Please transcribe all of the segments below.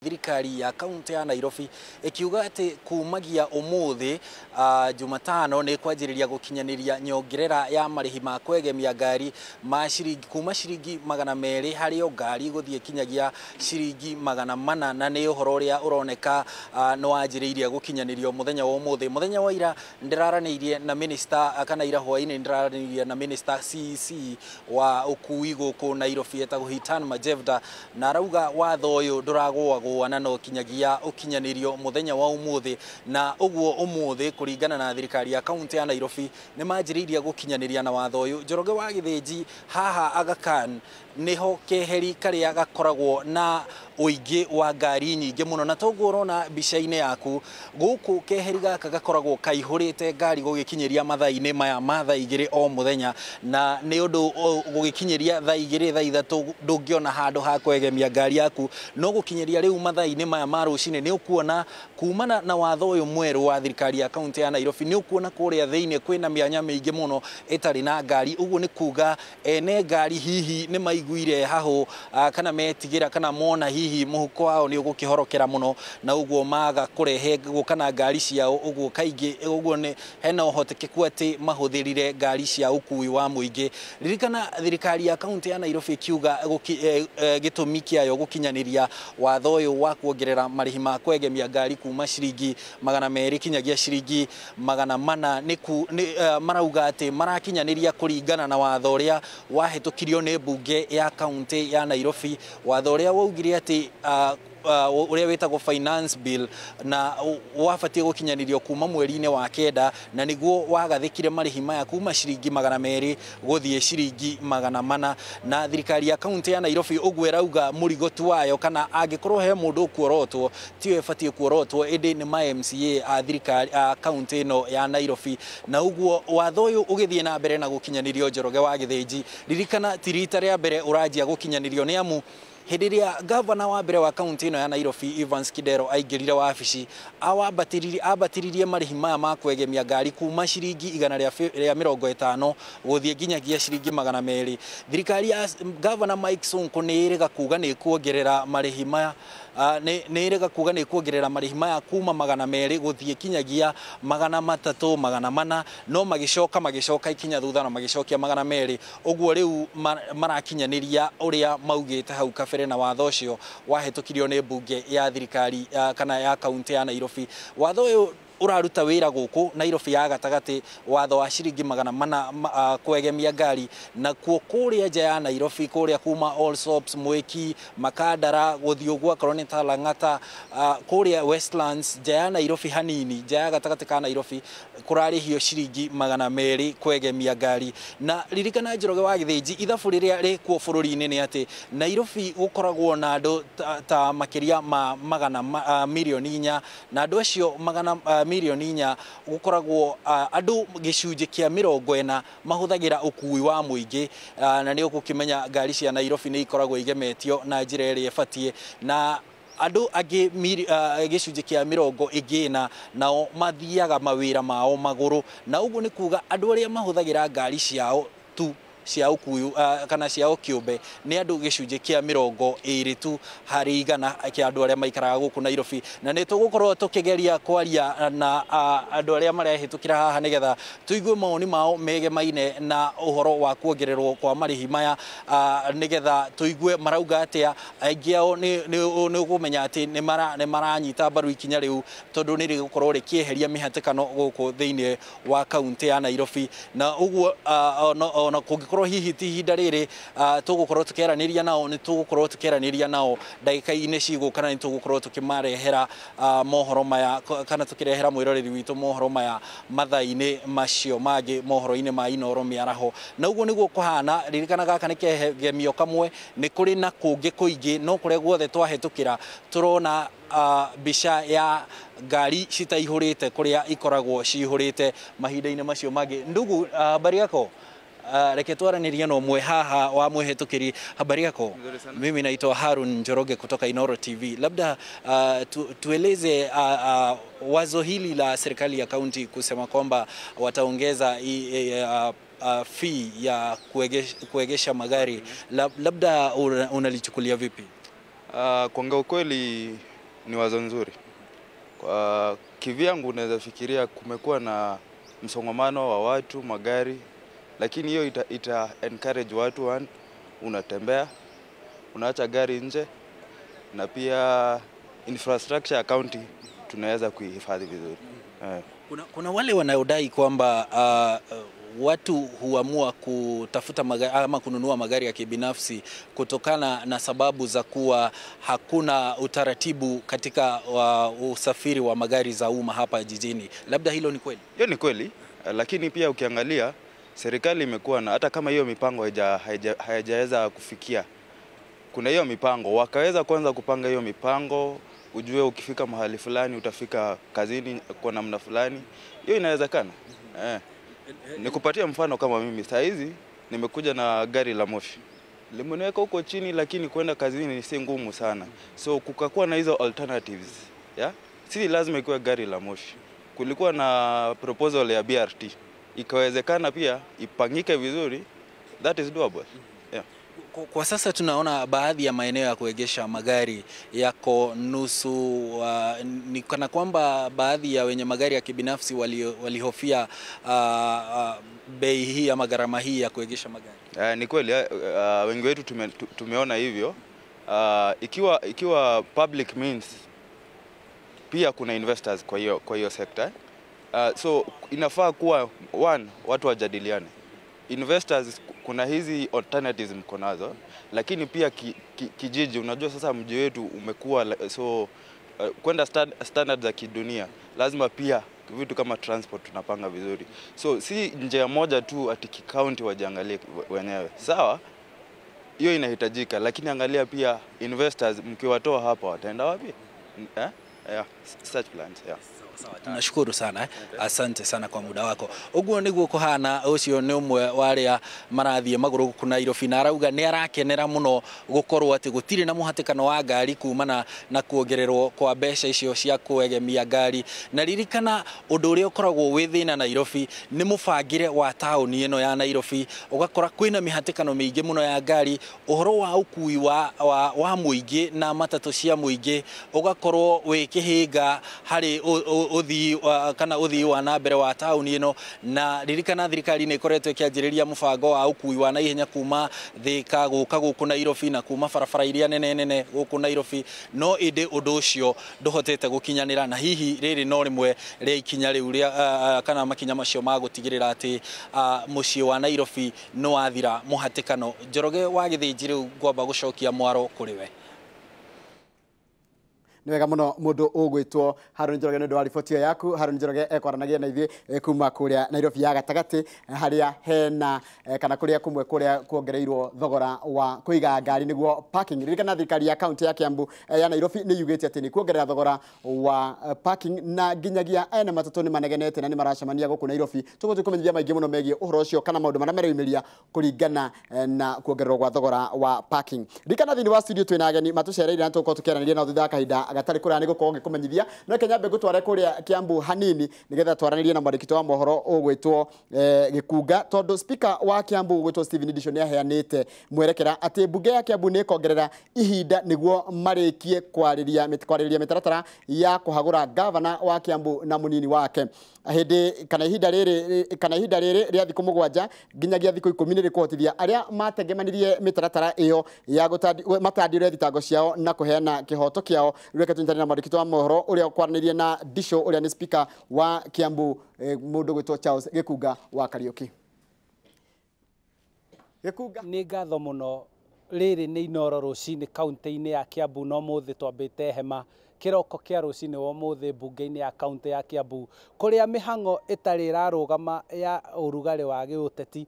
Thirikari ya kaunti ya Nairobi ikiuga ati kumagia umuthi Jumatano ni kwanjiriria gukinyaniria nyongerera ya marihi ma kwegemia ngari ma ciringi kuma ciringi 200 hari o ngari guthie kinyagia ciringi 400 na ni uhoro uria uroneka no wanjiriirie gukinyanirio muthenya wa umuthi. Muthenya wa ira ndiraranĩirie na minister kana ira hwaini ndiraranĩirie na minister CEC wa ukui guku Nairobi etagwo Hitan Majevda na arauga watho uyu nduragwagwo na no kinyagia ukinyanirio muthenya wa umuthi na uguo umuthi kuringana na thirikari ya kaunti ya Nairobi ni manjiriirie gukinyaniria na watho uyu. Njoroge wa Githinji haha Aga Khan niho keheri karia gakoragwo na uingi wa ngari nyingi muno na toguo urona mbica-inĩ yaku guku keheri gaka gakoragwo kaihurite ngari gugikinyiria mathaa-inĩ maya ma thaa 2 o muthenya na ni undu gugikinyiria thaa 2 thaa 3 ndungiona handu ha kwegemia ngari yaku no gukinyiria riu mathaa-inĩ maya ma rucini ni ukuona kumana na watho uyu mweru wa thirikari ya kaunti ya Nairobi ni ukuona kuria thiini kwina mianya miingi muno itari na ngari. Uguo ni kuga ene ngari hihi ni maiguire haho kana metigira kana mona hihi muhuko wao ni ugukihorokera muno na uguo maga kurehe guka na ngari ciao uguo kaingi uguo ni hena uhotekeku ati mahuthirire ngari cia ukui wa muingi. Ririkana thirikari ya kaunti ya Nairobi ikiuga gitumi kiayo gukinyaniria watho uyu wa kuongerera marihi ma kwegemia ngari kuma ciringi 200 kinyagia ciringi 400 ni marauga ati marakinyaniria kuringana na watho uria wahitukirio ni bunge ya kaunti ya Nairobi, watho uria waugire ati uria witagwo finance bill na wabatie gukinyanirio kuma mweri-inĩ wa 9 na niguo wagathikire marihi maya kuma ciringi 200 guthie ciringi 400 na thirikari ya kaunti ya Nairobi uguo irauga murigo tu wayo kana angikorwo he mundu ukuorotwo tiyo ibatie kuorotwo indi ni ma MCA a thirikari a kaunti ino ya Nairobi na uguo watho uyu ugithie na mbere na gukinyanirio. Njoroge wa Githinji, ririkana ti rita ria mbere uranjia gukinyanirio ni amu hĩndĩ ĩrĩa gavana wa mbere wa kaunti ĩno ya Nairobi Evans Kidero aingĩrire wabici ambatĩririe marĩhi maya ma kwegemia ngari kuma ciringi 150 gũthiĩ nginyagia ciringi 200. Thirikari ya gavana Mike Sonko nĩ ĩrĩga kuga nĩ kuongerera marĩhi maya nĩ ĩrĩga kuga nĩ kuongerera marĩhi maya kuma 200 gũthiĩ kinyagia 300 400 no magĩcoka ikinya thutha na magĩcokia 200. Ũguo rĩu marakinyanĩria ũrĩa maugĩte hau kabere na watho ũcio wahĩtũkirio nĩ mbunge ya thirikari kana ya kaunti ya Nairobi. Watho ũyũ uraruta wira guku Nairobi ya gatagati watho wa ciringi 400 kwegemia ngari na kuo kuria nja ya Nairobi kuria kuma Allsops, Mwiki, Makandara guthii uguo akorwo ni ta Lang'ata kuria Westlands nja ya Nairobi hanini nja ya gatagati ka Nairobi kurarihio ciringi 200 kwegemia ngari. Na ririkana Njoroge wa Githinji ithabu riria rikuo bururi-ini ni ati Nairobi gukoragwo na andu ta makiria ma magana milioni 4 na andu acio magana milioni 4 gukoragwo andu gicunjĩ kia 40 mahuthagira ukui wa muingi na ni ukukimenya ngari cia Nairobi ni ikoragwo igemetio na njira ĩrĩa ĩbatiĩ na andu angĩ gĩcunjĩ kĩa 40 nao mathiaga mawĩra mao magũrũ na ũguo nĩ kuga andũ arĩa mahũthagĩra ngari ciao tu cia ukuyu kana ciao kĩũmbe nĩ andũ gĩcunjĩ kĩa 20 tu harĩ igana kĩa andũ arĩa maikaraga gũkũ Nairobi. Na nĩ tũgũkorwo tũkĩgeria kwaria na andũ arĩa marehĩtũkĩra haha nĩgetha tũigue mawoni mao megemaine na ũhoro wa kuongererwo kwa marĩhi maya nĩgetha tũigue marauga atĩa. Aingĩ ao nĩ ũkũmenya atĩ nĩ maranyita mbaru ikinya rĩu tondũ nĩ rĩgũkorwo rĩkĩeheria mĩhatĩkano gũkũ thĩinĩ wa kaunti ya Nairobi na ũguo ona kũngĩkorwo hihi ti ihinda rĩrĩ tũgũkorwo tũkĩaranĩria nao nĩ tũgũkorwo tũkĩaranĩria nao ndagĩka-inĩ cigũka na nĩ tũgũkorwo tũkĩmarehera mohoro maya kana tũkĩrehera mwĩroreri witũ mohoro maya mathaa-inĩ macio mangĩ mohoro-inĩ ma Inooro mĩaraho. Na ũguo nĩguo kũhana. Ririkana gaka nĩ kegemio kamwe nĩ kũrĩ na kũngĩ kũingĩ no kũrĩa guothe twahĩtũkĩra tũrona mbica ya ngari citaihũrĩte kũrĩa ikoragwo cihũrĩte mahinda-inĩ macio mangĩ. Ndugu, habari yako? Reke twaranĩria na ũmwe haha wa mwĩhĩtũkĩri. Habari yako? Mimi naitwa Harun Njoroge kutoka Inooro TV. Labda tueleze wazo hili la serikali ya kaunti kusema kwamba wataongeza fee ya kuegesha magari, labda unalichukulia vipi? Kuongea ukweli Ni wazo nzuri. Kwa kivyangu naweza fikiria kumekuwa na msongamano wa watu, magari, lakini hiyo ita encourage watu one, unatembea, unaacha gari nje, na pia infrastructure ya county tunaweza kuihifadhi vizuri. Kuna wale wanaodai kwamba watu huamua kutafuta magari ama kununua magari ya kibinafsi kutokana na sababu za kuwa hakuna utaratibu katika usafiri wa magari za umma hapa jijini. Labda hilo ni kweli? Hiyo ni kweli, lakini pia ukiangalia serikali imekuwa na hata kama hiyo mipango haijaweza kufikia. Kuna hiyo mipango, wakaweza kwanza kupanga hiyo mipango, ujue ukifika mahali fulani utafika kazini kwa namna fulani. Hiyo inawezekana. Nikupatia mfano kama mimi saa hizi nimekuja na gari la moshi. Limeniweka huko chini, lakini kwenda kazini si ngumu sana. So kukakuwa na hizo alternatives, yeah? Si lazima ikuwe gari la moshi. Kulikuwa na proposal ya BRT. Ikawezekana pia ipangike vizuri, that is doable. Yeah. Kwa sasa tunaona baadhi ya maeneo ya kuegesha magari yako nusu, ni kana kwamba baadhi ya wenye magari ya kibinafsi walihofia bei hii ama gharama hii ya kuegesha magari. Ni kweli, wengi wetu tumeona hivyo. Ikiwa public means pia kuna investors kwa hiyo sector. So inafaa kuwa one, watu wajadiliane. Investors, kuna hizi alternatives mko nazo, lakini pia kijiji, unajua sasa mji wetu umekuwa so kwenda standards za kidunia, lazima pia vitu kama transport tunapanga vizuri. So si njia moja tu ati county wajiangalie wenyewe. Sawa, hiyo inahitajika, lakini angalia pia investors mkiwatoa hapa wataenda wapi? Yeah, such plans, yeah. Sawa, tunashukuru sana. Asante sana kwa muda wako. Uguo niguo kuhana ucio ni umwe wa aria marathie maguru guku Nairobi na arauga ni arakenera muno gukorwo ati gutiri na muhatikano wa ngari kumana na kuongererwo kwa mbeca icio cia kuegemia ngari. Na ririkana undu uria ukoragwo wi thina Nairobi ni mubangire wa tauni ino ya Nairobi, ugakora kwina mihatikano miingi muno ya ngari, uhoro wa ukui wa muingi na matatu cia muingi ugakorwo wi kihinga hari uthii kana uthii wa na mbere wa tauni ino. Na ririkana thirikari ni ikoretwo ikianjiriria mubango wa ukui wa naihenya kuma Thika guka guku Nairobi na kuma barabara iria nene nene guku Nairobi, no indi undu ucio nduhotete gukinyanira, na hihi riri no rimwe ria ikinya riu ria kana makinya macio ma gutigirira ati mucii wa Nairobi no wathira muhatikano. Njoroge wa Githinji riu ngwamba gucokia mwaro kuri we. Nĩ wega mũno mũndũ ũgwĩtwo Harũni Njoroge nĩ ũndũ wa riboti ĩyo yaku. Harũni Njoroge ekwaranagia na ithuĩ kuma kũrĩa Nairobi ya gatagatĩ harĩa hena kana kũrĩa kũmwe kũrĩa kuongereirwo thogora wa kũiga ngari nĩguo parking. Ririkana thirikari ya kaunti ya Kiambu ya Nairobi nĩ yugĩte atĩ nĩ kuongerera thogora wa parking, na nginyagia ene matatũ nĩ manegenete na nĩ maracemania gũkũ Nairobi. Tũgũthiĩ kũmenyithia maingĩ mũno megiĩ ũhoro ũcio kana maũndũ marĩa mareyumĩria kũringana na kuongererwo gwa thogora wa parking. Ririkana thĩinĩ wa studio twĩna ageni matũcereire na tũgũkorwo tũkĩaranĩria nao thutha wa kahinda gatari kũraya nĩ gũkorwo ngĩkũmenyithia. No reke nyambe ngũtware kũrĩa Kiambu hanini nĩgetha twaranĩrie na mwandĩki wa mohoro ũgwĩtwo Gĩkunga, tondũ speaker wa Kiambu ũgwĩtwo Stephen Ndisho nĩaheanĩte mwerekera atĩ mbunge ya Kiambu nĩ ĩkongerera ihinda nĩguo marĩkie kwarĩria mĩtaratara ya kũhagũra gavana wa Kiambu na mũnini wake. Hĩndĩ kana ihinda rĩrĩ rĩa thikũ 7 nginyagia thikũ 10 nĩ rĩkũhotithia arĩa matengemanirie mĩtaratara ĩyo ya matandĩre thitango ciao na kũheana kĩhoto kĩao. Reke tũnyitane na mwandĩki wa mohoro ũrĩa ũkwaranĩria na Ndisho ũrĩa nĩ speaker wa Kiambu, mũndũ ũgwĩtwo Charles Gĩkunga wa Kariũki. Gĩkunga, nĩ ngatho mũno. Rĩrĩ nĩ inoro rũcinĩ kaunti-inĩ ya Kiambu na ũmũthĩ twambĩte hema kĩroko kĩa rũcinĩ wa ũmũthĩ mbunge-inĩ ya kaunti ya Kiambu kũrĩa mĩhang'o ĩtarĩ ĩrarũgama ya ũrugarĩ wa gĩũteti,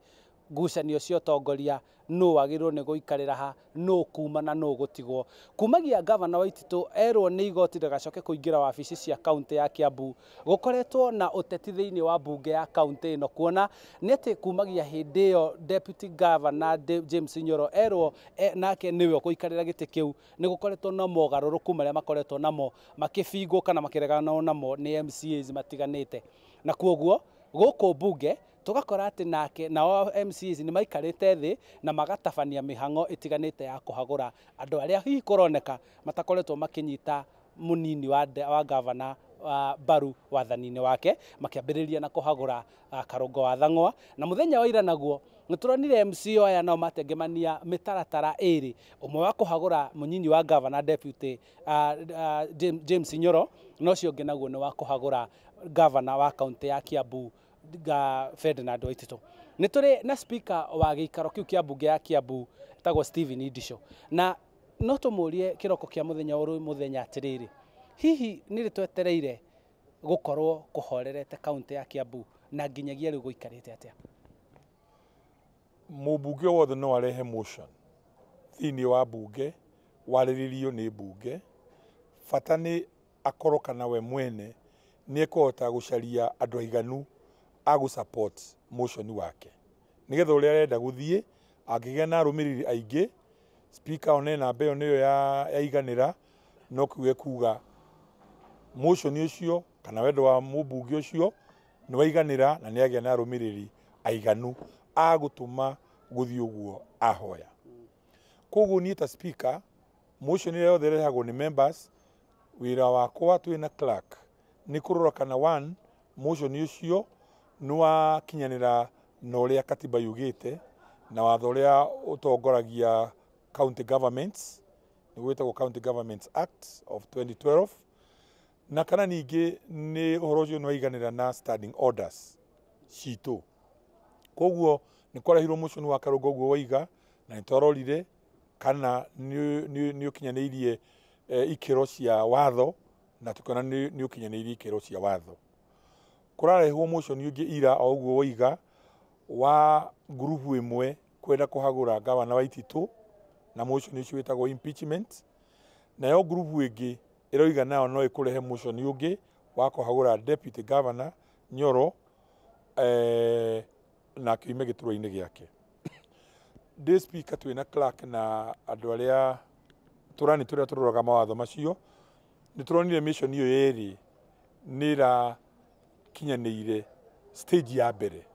ngucanio cia ũtongoria, nũ wagĩrĩirwo nĩ gũikarĩra ha, nũ kuma na nũ gũtigwo. Kumagia gavana Waititũ erwo nĩ igoti ndagacoke kũingĩra wabici cia kaunti ya Kiambu, gũkoretwo na ũteti thĩinĩ wa mbunge ya kaunti ĩno, kuona nĩ atĩ kumagia hĩndĩ ĩyo deputy governor James Nyoro erwo nake nĩwe ũgũikarĩra gĩtĩ kĩu, nĩ gũkoretwo na mogarũrũku marĩa makoretwo namo makĩbingwo kana makĩreganwo namo nĩ MCAs matiganĩte, na kuoguo gũkũ mbunge tugakora atĩ nake nao MCAs nĩ maikarĩte thĩ na magatabania mĩhang'o ĩtiganĩte ya kũhagũra andũ arĩa hihi kũroneka matakoretwo makĩnyita munini wa gavana mbaru wathani-inĩ wake makĩambĩrĩria na kũhagũra Karũngo wa Thang'wa. Na mũthenya wa ira naguo nĩtũronire MCA aya nao matengemania mĩtaratara ĩrĩ, ũmwe wa kũhagũra mũnyinyi wa gavana deputy James Nyoro, na ũcio ũngĩ naguo nĩ wa kũhagũra gavana wa kaunti ya Kiambu Ferdinand Waititu. Nĩ tũrĩ na speaker wa gĩikaro kĩu kĩa mbunge ya Kiambu etagwo Stephen Indicho, na no tũmũrie kĩroko kĩa mũthenya ũrũ mũthenya atĩrĩrĩ, hihi nĩ rĩ twetereire gũkorwo kũhorerete kaunti ya Kiambu na nginyagia rĩu gũikarĩte atĩa? Mũmbunge wothe no arehe motion thĩinĩ wa mbunge, warĩrĩrio nĩ mbunge. Bata nĩ akorwo kana we mwene nĩ ekũhota gũcaria andũ aiganu a gũ support motion wake, nĩgetha ũrĩa arenda gũthiĩ angĩgĩa na arũmĩrĩri aingĩ, speaker one namba ĩyo nĩyo yaiganĩra, no kiuge kuga motion ũcio kana wendo wa mũmbunge ũcio nĩ waiganĩra na nĩ agĩa na arũmĩrĩri aiganu a gũtũma gũthiĩ ũguo ahoya. Koguo niĩ ta speaker, motion ĩrĩa yothe ĩrehagwo nĩ members, wĩra wakwa twĩ na clerk nĩ kũrora kana one motion ũcio nĩ wakinyanĩra na ũrĩa katiba yugĩte na watho ũrĩa ũtongoragia county governments, nĩguo wĩtagwo County Governments Act of 2012, na kana ningĩ nĩ ũhoro ũcio nĩ waiganĩra na standing orders citũ. Koguo nĩ kwarehirwo motion wa Karũngo ũguo waiga, na nĩ twarorire kana nĩ ũkinyanĩirie ikĩro cia watho, na tũkĩona nĩ ũkinyanĩirie ikĩro cia watho. Kũrarehwo motion ũngĩ ira o ũguo waiga wa ngurubu ĩmwe kwenda kũhagũra gavana Waititu, na motion ũcio wĩtagwo impeachment, nayo ngurubu ĩngĩ ĩroiga nayo no ĩkũrehe motion ũngĩ wa kũhagũra deputy governor Nyoro na akiume gĩturwa-inĩ gĩake. Ndĩ speaker twĩna clerk na andũ arĩa tũrani tũrĩa tũroraga mawatho macio, nĩ tũronire mission ĩyo yerĩ nĩ ĩrakinyanĩire stage ya mbere,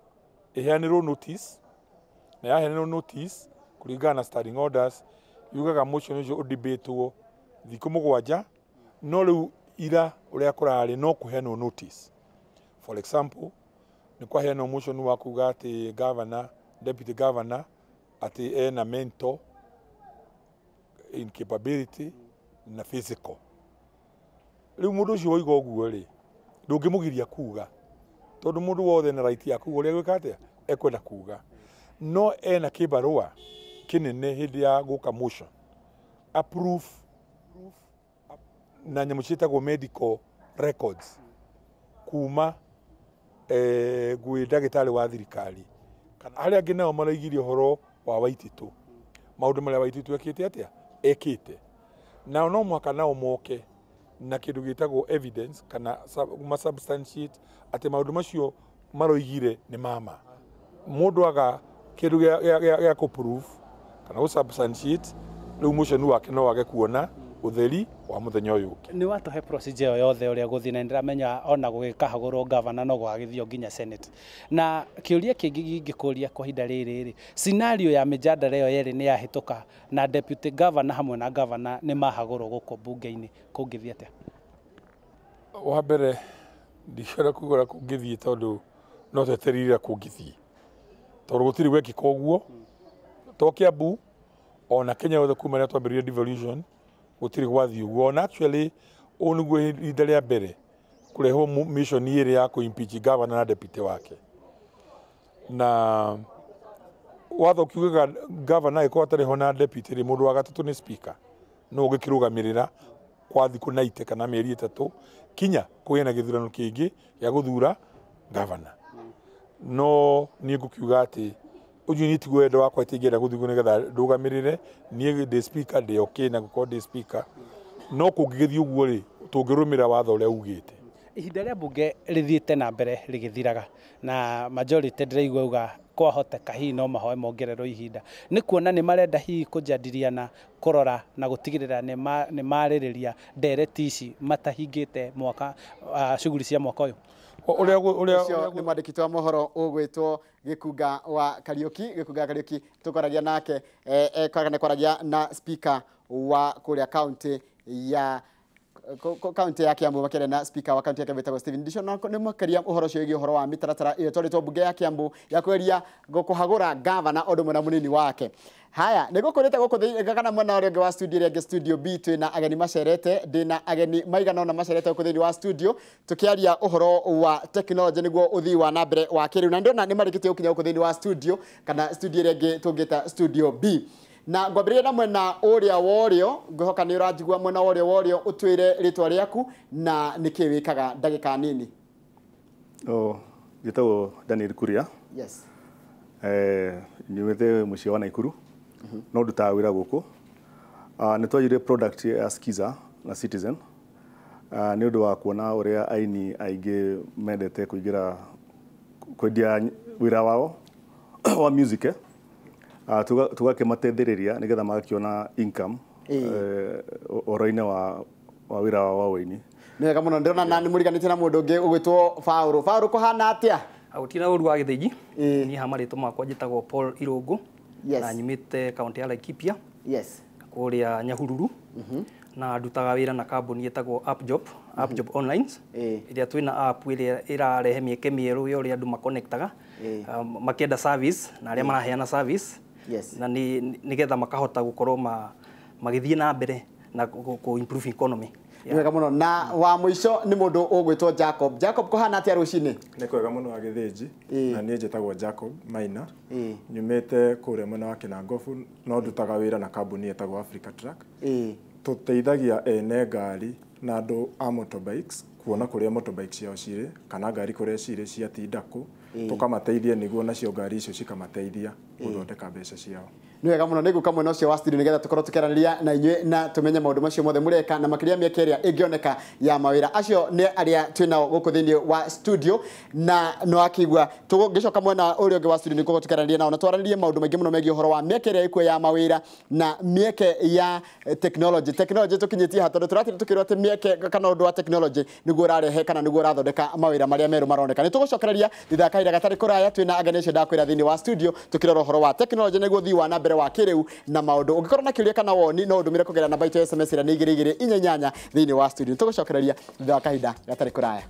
ĩheanĩrwo notice, na yaheanĩrwo notice kũringana na standing orders yugaga motion ũcio ũdebatwo thikũ 7, no rĩu ira ũrĩa kũrarĩ no kũheanwo notice. For example, nĩ kwaheanwo motion wa kuga atĩ governor, deputy governor atĩ ena mental incapability na physical. Rĩu mũndũ ũcio woiga ũguo rĩ, ndũngĩmũgiria kuga, tondũ mũndũ wothe na right ya kuga ũrĩa egwĩka atĩa ekwenda kuga, no ena kĩbarũa kĩnene hĩndĩ ya gũka motion approve na nyamũ ciĩtagwo medical records kuma gwĩ ndagĩtarĩ wa thirikari. Arĩa angĩ nao maraigire ũhoro wa Waititu, maũndũ marĩa Waititu ekĩte atĩa ekĩte, nao no mũhaka nao moke na kĩndũ gĩtagwo evidence kana ma substantiate atĩ maũndũ macio maroigire nĩ mama. Mũndũ aga kĩndũ gĩa kũ prove kana gũ substantiate, rĩu motion wake no wage kuona ũtheri wa mũthenya ũyũ ũngĩ. Nĩ watũhe procedure ĩyo yothe ũrĩa gũthiĩ, na nĩndĩramenya ona gũgĩkahagũrwo gavana no gũgagĩthio nginya Senate. Na kĩũria kĩngĩ ingĩkũria kwa ihinda rĩrĩ rĩ, scenario ya mĩjadala ĩyo yerĩ nĩ yahĩtũka na deputy governor hamwe na governor nĩ mahagũrwo gũkũ mbunge-inĩ, kũngĩthiĩ atĩa? Wa mbere ndikwenda kuga ũrĩa kũngĩthiĩ tondũ no twetereire kũngĩthiĩ, tondũ gũtirĩ gwekĩka ũguo to Kiambu ona Kenya yothe kuma rĩrĩa twambĩrĩirie devolution gũtirĩ gwathiĩ ũguo. Ona actually ũũ nĩguo ihinda rĩa mbere kũrehwo mission ĩrĩ ya kũ impeach governor na deputy wake, na watho ũkiugaga governor angĩkorwo atarĩ ho na deputy rĩ, mũndũ wa gatatũ nĩ speaker, no ũngĩkĩrũgamĩrĩra kwa thikũ 90 kana mĩeri 3 kinya kũgĩe na gĩthurano kĩngĩ gĩa gũthura governor. No niĩ ngũkiuga atĩ ũcio niĩ tiguo wendo wakwa atĩ ingĩenda gũthiĩ nĩgetha ndũgamĩrĩre, niĩ ndĩ speaker ndĩ okay na gũkorwo ndĩ speaker, no kũngĩgĩthiĩ ũguo rĩ, tũngĩrũmĩrĩra watho ũrĩa ugĩte. Ihinda rĩa mbunge rĩthiĩte na mbere rĩgĩthiraga na majority ndĩraigua uga kwahoteka hihi no mahoe mongererwo ihinda, nĩ kuona nĩ marenda hihi kũjadiliana kũrora na gũtigĩrĩra nĩ marĩrĩria ndereti ici matahingĩte mwaka shughuli cia mwaka ũyũ. Ũrĩa Ũcio nĩ mwandĩki wa mohoro ũgwĩtwo Gĩkunga wa Kariũki. Gĩkunga wa Kariũki tũkwaragia nake, kwaragia na speaker wa kũrĩa kaunti ya kaunti ya Kiambu makĩaria na speaker wa kaunti ya Kiambu etagwo Stephen Ndicho, na nĩ makĩria ũhoro ũcio wĩgiĩ ũhoro wa mĩtaratara ĩyo ĩtwarĩtwo mbunge ya Kiambu ya kweria kũhagũra gavana ũndũ ũmwe na mũnini wake. Haya, nĩ gũkũrĩte gũkũ kana mwena ũrĩa ũngĩ wa studio ĩrĩa ĩngĩ, studio B, twĩna ageni macerete, ndĩna ageni maigana ũna macerete gũkũ thĩinĩ wa studio tũkĩaria ũhoro wa technology nĩguo ũthii wa na mbere wa kĩrĩu, na ndĩrona nĩ marĩkĩtie gũkinya gũkũ thĩinĩ wa studio kana studio ĩrĩa ĩngĩ tũngĩta studio B. Na ngwambĩrĩria na mwena ũrĩa wa ũrĩo, ngwĩhoka nĩ ũranjigua mwena wa ũrĩo wa ũrĩo, ũtwĩre rĩtwa rĩaku na nĩkĩ wĩkaga ndagĩka nini. Oh, njĩtagwo Daniel Kuria. Yes. Nyumĩte mũciĩ wa Naikuru, no ndutaga wĩra gũkũ. Nĩ twanjirie product ya Skiza na Citizen nĩ ũndũ wa kuona ũrĩa aini aingĩ mendete kũingĩra kwendia wĩra wao wa music, tũgakĩmateithĩrĩria nĩgetha magakĩona income ũhoro-inĩ wa wĩra wao wa ũini. Nĩ wega mũno, ndĩrona na nĩ mũriganĩtie na mũndũ ũngĩ ũgwĩtwo Faũrũ. Faũrũ, kũhana atĩa? Gũtirĩ ũru wa Gĩthĩnji. Niĩ ha marĩtwa makwa njĩtagwo Paul Irũngũ. Yes. Na nyumĩte kaunti ya Laikipia. Yes. Kũrĩa Nyahururu. Na ndutaga wĩra na kambuni ĩtagwo Appjob, Appjob Online, ĩrĩa twĩna app ĩrĩa ĩrarehe mĩeke mĩerũ ya ũrĩa andũ makonektaga makĩenda service na arĩa maraheana service. Yes. Na nĩgetha makahota gũkorwo magĩthiĩ na mbere na kũ improve economy. Nĩ wega mũno. Na wa mũico nĩ mũndũ ũgwĩtwo Jacob. Jacob, kũhana atĩa rũcinĩ? Nĩ kwega mũno wa Gĩthĩnji. Na niĩ njĩtagwo Jacob Maina. Nyumĩte kũrĩa mwena wa Kinangofu, no ndutaga wĩra na kambuni ĩtagwo Africa Truck. Tũteithagia ene ngari na andũ a motorbikes kuona kũrĩa motorbike ciao cirĩ kana ngari kũrĩa cirĩ ciatinda kũ, tũkamateithia nĩguo nacio ngari icio cikamateithia gũthondeka mbeca ciao. Nĩ wega mũno, nĩ ngũka mwena ũcio wa studio nĩgetha tũkorwo tũkĩaranĩria na inyuĩ na tũmenye maũndũ macio mothe mũreka na makĩria mĩeke ĩrĩa ĩngĩoneka ya mawĩra. Acio nĩ arĩa twĩnao gũkũ thĩinĩ wa studio, na nĩ wakĩigua tũgĩcoka mwena ũrĩa ũngĩ wa studio nĩguo tũkĩaranĩria nao na twaranĩrie maũndũ maingĩ mũno megiĩ ũhoro wa mĩeke ĩrĩa ĩkuo ya mawĩra na mĩeke ya technology. Technology tũkinyĩtie ha tondũ tũratinda tũkĩrwo atĩ mĩeke kana ũndũ wa technology nĩguo ũrarehe kana nĩguo ũrathondeka mawĩra marĩa merũ maroneka. Nĩ tũgũcokereria thutha wa kahinda gatarĩ kũraya, twĩna ageni acio ndakwĩra thĩinĩ wa studio tũkĩrora ũhoro wa technology nĩguo ũthii wa na mbere wa kĩrĩu na maũndũ. Ũngĩkorwo na kĩũria kana woni no ũndũmĩre kũgerera namba itũ ya SMS ĩrĩa nĩ 2248 thĩinĩ wa studio. Tũgũcokereria thutha wa kahinda gatarĩ kũraya.